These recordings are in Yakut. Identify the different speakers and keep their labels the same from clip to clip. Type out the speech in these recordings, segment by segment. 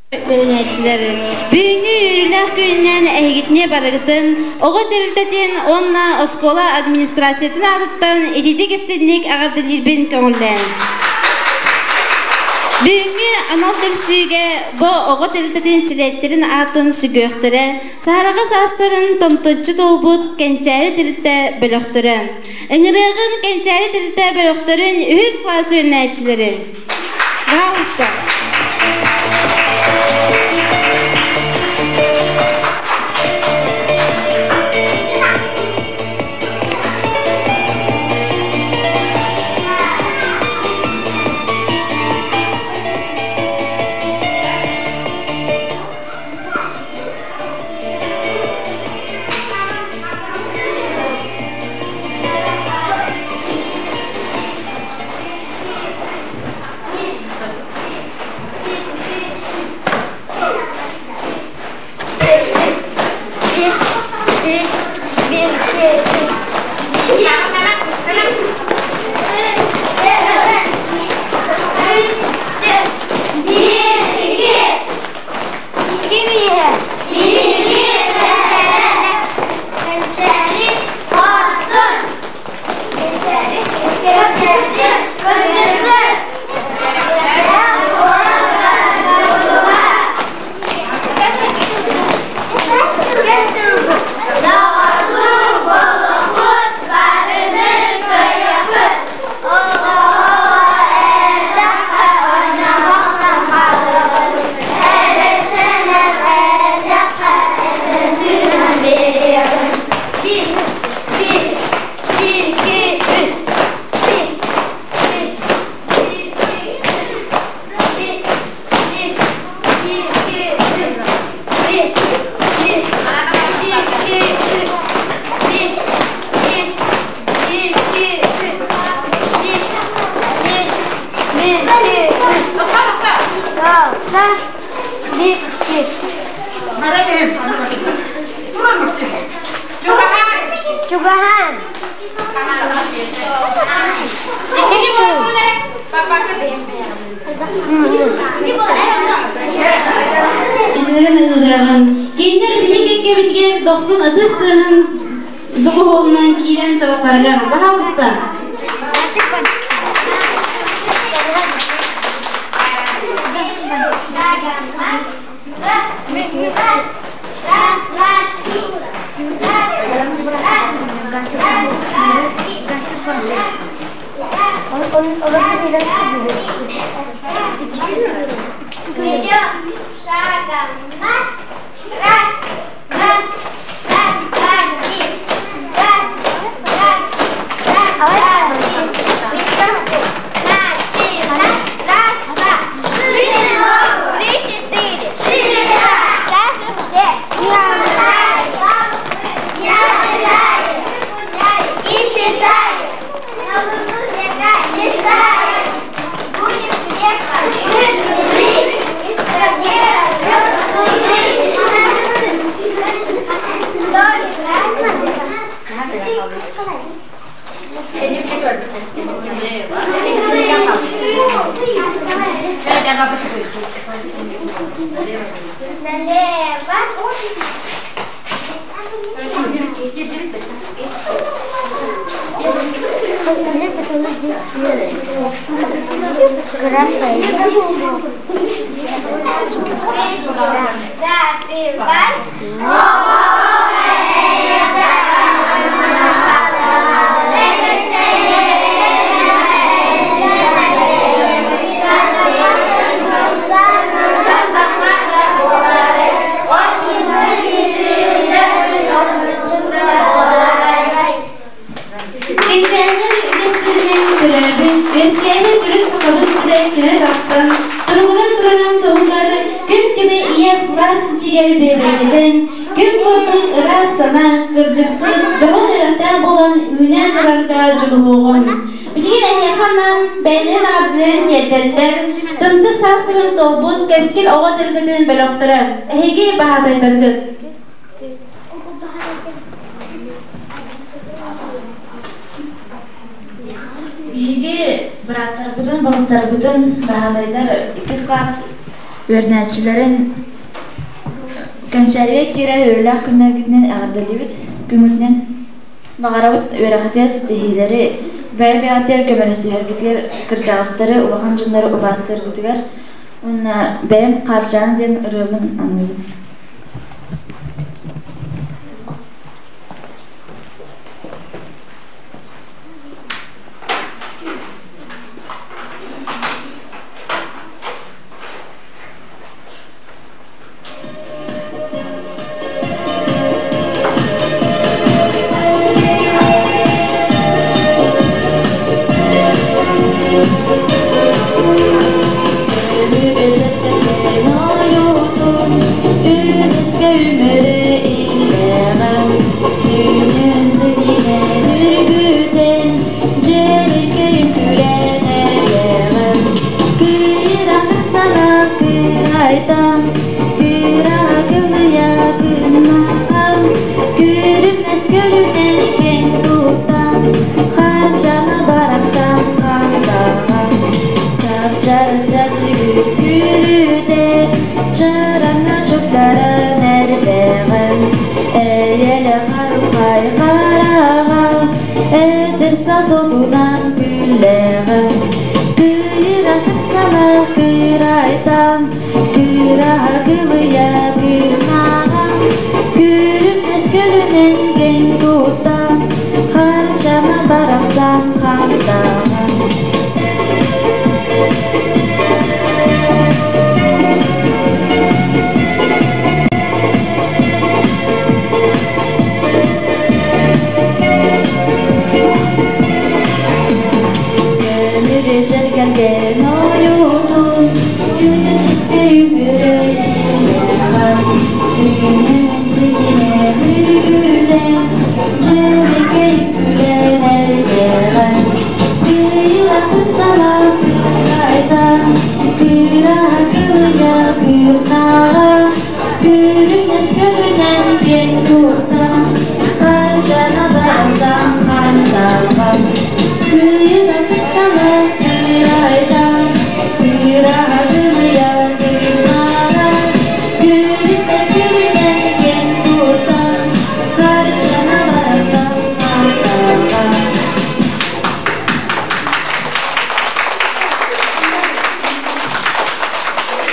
Speaker 1: Бэринээччилэр, бүгүҥҥү үөрүүлээх күнүнэн эһигитини барыгытын оҕо тэрилтэтин уонна оскуола администрациятын аатыттан ититик истинник эҕэрдэлиирбин көҥүллээн. Бүгүҥҥү анал түмсүүгэ бу оҕо тэрилтэтин чилиэттэрин аатын сүгүөхтэрэ саһарҕа саастарын томточчу туолбут Кэнчээри тэрилтэ бөлөхтөрө. Ыҥырыаҕын Кэнчээри тэрилтэ бөлөхтөрүн үһүс кылаас үөрэнээччилэрин. Пожалуйста.
Speaker 2: Чугаһаан.
Speaker 1: Изерин ыҥырыаҕын, кинилэр биһи кэккэбитигэр дохсун ытыс тыаһын доҕуһуолунан киирэн туралларыгар, пожалуйста.
Speaker 2: Шагом марш, раз, раз, раз, два, три, раз, раз, раз, два, три, начинай, раз, два, шире ногу, три, четыре, шире, даже все, не не и читаем, на луну не ставим, будем крепко жить, и в стране Налево. Запивай.
Speaker 1: Кэнчээри үгэстэринэн төрөөбүт, үөскээбит төрүт сахабыт сирэ көһө тахсан, туругуран турарын туһугар күн күбэ ийэ сылаас ситигэр бүөбэйдэтэн, күн курдук ыраас санаа, кырдьыксыт, дьоһун үөрэхтээх буолан үүнэн турарга дьулуһуоҕун. Билигин эһиэхэ анаан бэйэлэрин аҕабдыларын тиэрдэллэр, тымтык саастарын туолбут кэскил оҕо тэрилтэтин бөлөхтөрө. Эһиги баһаатайдаргыт.
Speaker 3: Биһиги бырааттарбытын, балыстарбытын баһаатайдар иккис класс Үөрэнээччилэрин Кэнчээригэ киирэр үөрүүлээх күннэргитинэн эҕэрдэлиибит, күҥҥүтүнэн баҕарабыт үөрэххитигэр ситиһиилэри, бэйэ-бэйэҕитигэр көмөлөсүһэргитигэр, кырдьаҕастары, улахан дьоннору убаастыыргытыгар уонна бэйэм Хаарчаана диэн ырыабын аныыбын.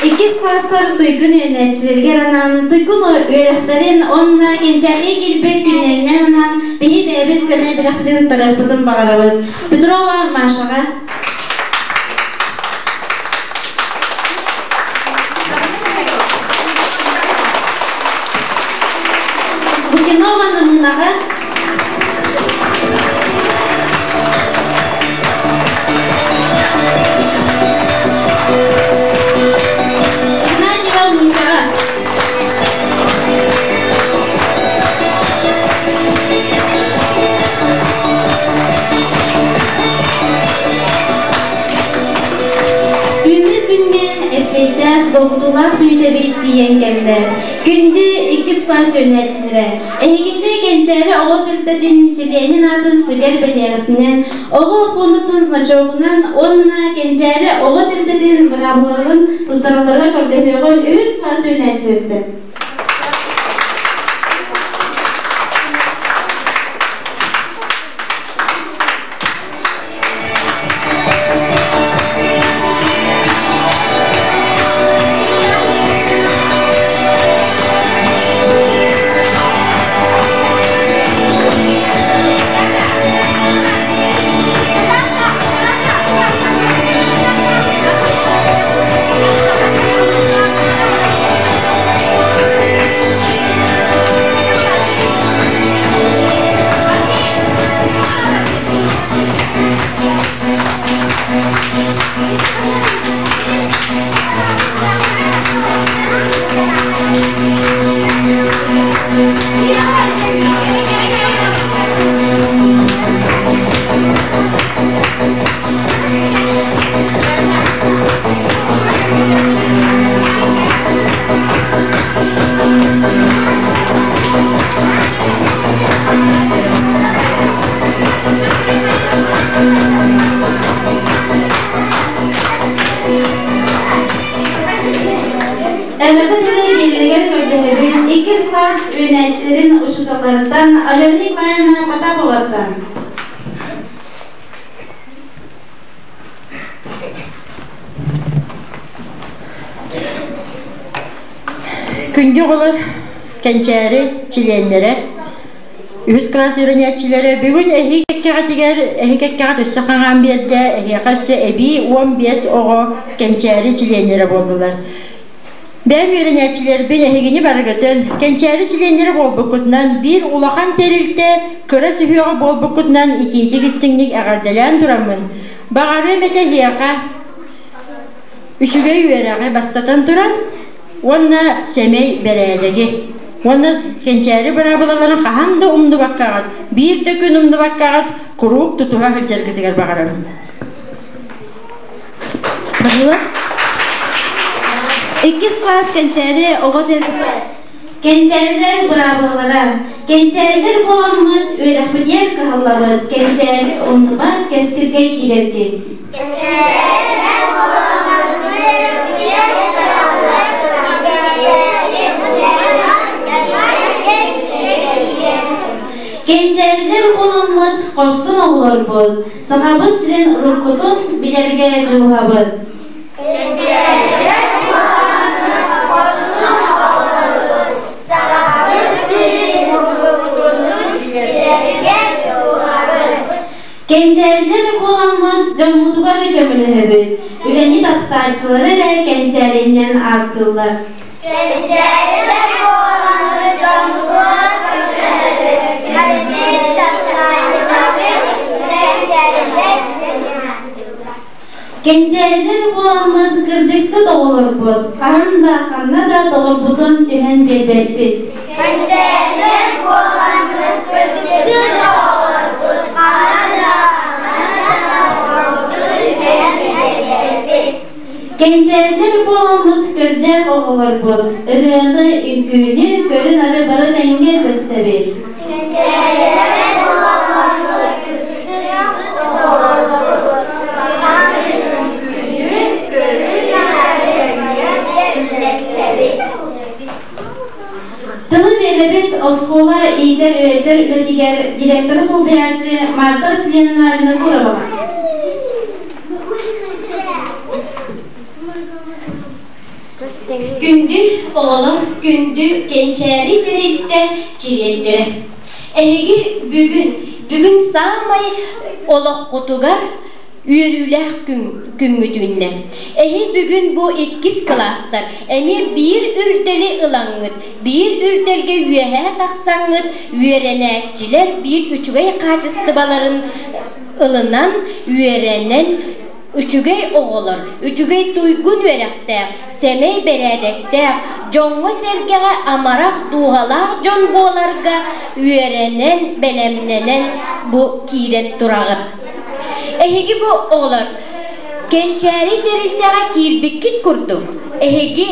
Speaker 1: Иккис класстар туйгун үөрэнээччилэригэр анаан, туйгун үөрэхтэрин уонна кэнчээри киирбит күннэринэн анаан биһи бэйэбит сэмэй бэлэхпитин тарыахпытын баҕарабыт. Петрова Машаҕа. Лукинова Намынаҕа. Игнатьева Мусаҕа. Күнү күҥҥэ эппиэттээх долгутуулаах мүнүүтэбит тиийэн кэллэ. Күндү иккис класс үөрэнээччилэрэ, эһигини Кэнчээри оҕо тэрилтэтин чилиэнин аатын сүгэр бэлиэҕитинэн, оҕо фондатын значогунан уонна Кэнчээри оҕо тэрилтэтин быраабылаларын туттаралларыгар көрдөһүөҕүн үһүс класс үөрэнээччилэриттэн. Эҕэрдэ тылы биэрэригэр көрдөһөбүн иккис класс үөрэнээччилэрин учууталларыттан Алена Николаевна Потаповаттан.
Speaker 4: Күндү оҕолор, кэнчээри чилиэннэрэ, үһүс кылаас үөрэнээччилэрэ бүгүн эһиги кэккэҕитигэр эһиги кэккэҕит өссө хаҥаан биэрдэ, эһиэхэ өссө эбии 15 оҕо кэнчээри чилиэннэрэ буоллулар. Бэйэм үөрэнээччилэрбин эһигини барыгытын кэнчээри чилиэннэрэ буолбуккутунан биир улахан тэрилтэ кыра сүһүөҕэ буолбуккутунан итиитик истиҥник эҕэрдэлээн тураммын, баҕарыам этэ эһиэхэ үчүгэй үөрэҕи бастатан туран уонна сэмэй бэрээдэги уонна кэнчээри быраабылаларын хаһан да умнубаккаҕыт, биир да күн умнубаккаҕыт куруук тутуһа сылдьаргытыгар баҕарабын.
Speaker 1: Баһыыба. Иккис класс кэнчээри оҕо Кэнчээрилэр быраабылалара. Кэнчээрилэр буоламмыт үөрэхпитигэр кыһаллабыт. Кэнчээри оннуба кэскилгэ киирэргит.
Speaker 2: Кэнчээрилэр буоламмыт үөрэхпитигэр кыһаллабыт. Кэнчээри оннуба кэскилгэ киирэргит.
Speaker 1: Кэнчээрилэр буоламмыт хорсун оҕолорбут. Сахабыт сирин уруккутун билэргэ дьулуһабыт.
Speaker 2: Кэнчээрилэр буоламмыт хорсун оҕолорбут. Сахабыт сирин уруккутун билэргэ дьулуһабыт.
Speaker 1: Кэнчээрилэр буоламмыт дьоммутугар көмөлөһөбүт. Үлэни таптааччылары эрэ кэнчээринэн ааттыыллар.
Speaker 2: Кэнчээрилэр буоламмыт дьоммутугар көмөлөһөбүт. Үлэни таптааччылары кэнчээрилэр ааттыыллар.
Speaker 1: Кэнчээрилэр буоламмыт кырдьыксыт оҕолорбут, хаһан да ханна да доҕорбутун түһэн биэрбэппит.
Speaker 2: Кэнчээрилэр буоламмыт кырдьыксыт оҕолорбут, хаһан да ханна да доҕорбутун түһэн биэрбэппит.
Speaker 1: Кэнчээрилэр буоламмыт көрдөөх оҕолорбут, ырыаны, үҥкүүнү көрү-нары бары тэҥҥэ көстөбүт.
Speaker 2: Кэнчээрилэр буоламмыт кырдьыксыт оҕолорбут, хаһан үҥкүүнү көрү-нары тэҥҥэ үллэстэбит.
Speaker 1: Тылы биэрэбит оскуола иитэр-үөрэтэр үлэтигэр директоры солбуйааччы Марта Васильевна Винокуроваҕа.
Speaker 5: Күндү оҕолор, күндү кэнчээри тэрилтэ чилиэттэрэ! Эһиги бүгүн, бүгүн саамай олоххутугар үөрүүлээх күн, күҥҥүт үүннэ. Эһи бүгүн бу иккис кылаастар эмиэ биир үрдэли ылаҥҥыт, биир үрдэлгэ үөһээ тахсаҥҥыт үөрэнээччилэр биир үчүгэй хаачыстыбаларын ылынан, үөрэнэн, үчүгэй оҕолор, үчүгэй туйгун үөрэхтээх, сэмэй бэрээдэктээх, дьоҥҥо-сэргэҕэ амарах дууһалаах дьон буоларга үөрэнэн, бэлэмнэнэн бу киирэн тураҕыт. Эһиги бу оҕолор Кэнчээри тэрилтэҕэ киирбиккит курдук, эһиги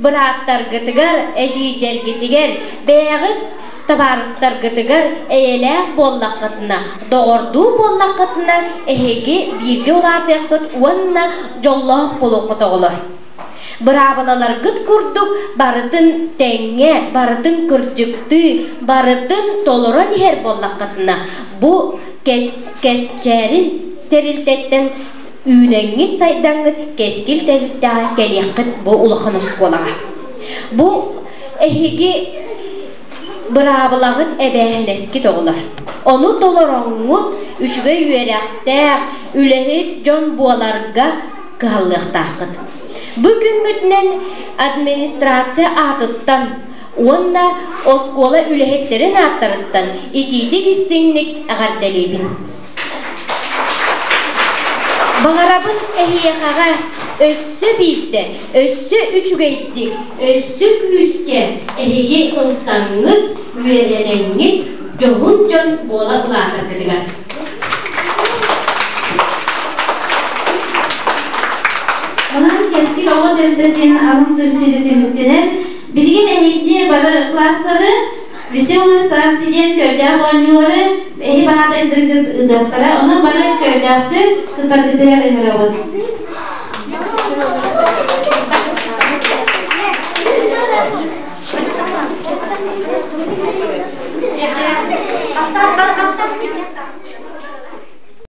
Speaker 5: бырааттаргытыгар, эдьиийдэргитигэр бэйэҕит табаарыстаргытыгар эйэлээх буоллаххытына, доҕордуу буоллаххытына, эһиги бииргэ улаатыаххыт уонна дьоллоох буолуоххут оҕолор. Быраабылаларгыт курдук барытын тэҥҥэ, барытын кырдьыктыы, барытын толорон иһэр буоллаххытына, бу кэчээрин тэрилтэттэн үүнэҥҥит сайдаҥҥыт кэскил тэрилтэҕэ кэлиэххит бу улахан оскуолаҕа. Бу эһиги быраабылаҕыт эбээһинэскит оҕолор. Ону толороҥҥут үчүгэй үөрэхтээх, үлэһит дьон буоларга кыһаллыахтааххыт. Бу күҥҥүтүнэн администрация аатыттан уонна оскуола үлэһиттэрин ааттарыттан итиитик истиҥник эҕэрдэлиибин. Баҕарабын эһиэхэҕэ өссө биирдэ, өссө үчүгэйдик, өссө күүскэ эһиги ылсаҥҥыт, үөрэнэҥҥит, дьоһун дьон буола улаатаргытыгар.
Speaker 1: Онон кэскил оҕо тэрилтэтин алын түмсүүтэ түмүктэнэр. Билигин эһигини бары класстары Веселый старт диэн көрдөөх оонньуулары эһи баҕатайдаргыт ыытыахтара. Онон бары көрдөөхтүк кытаргытыгар ыҥырабыт.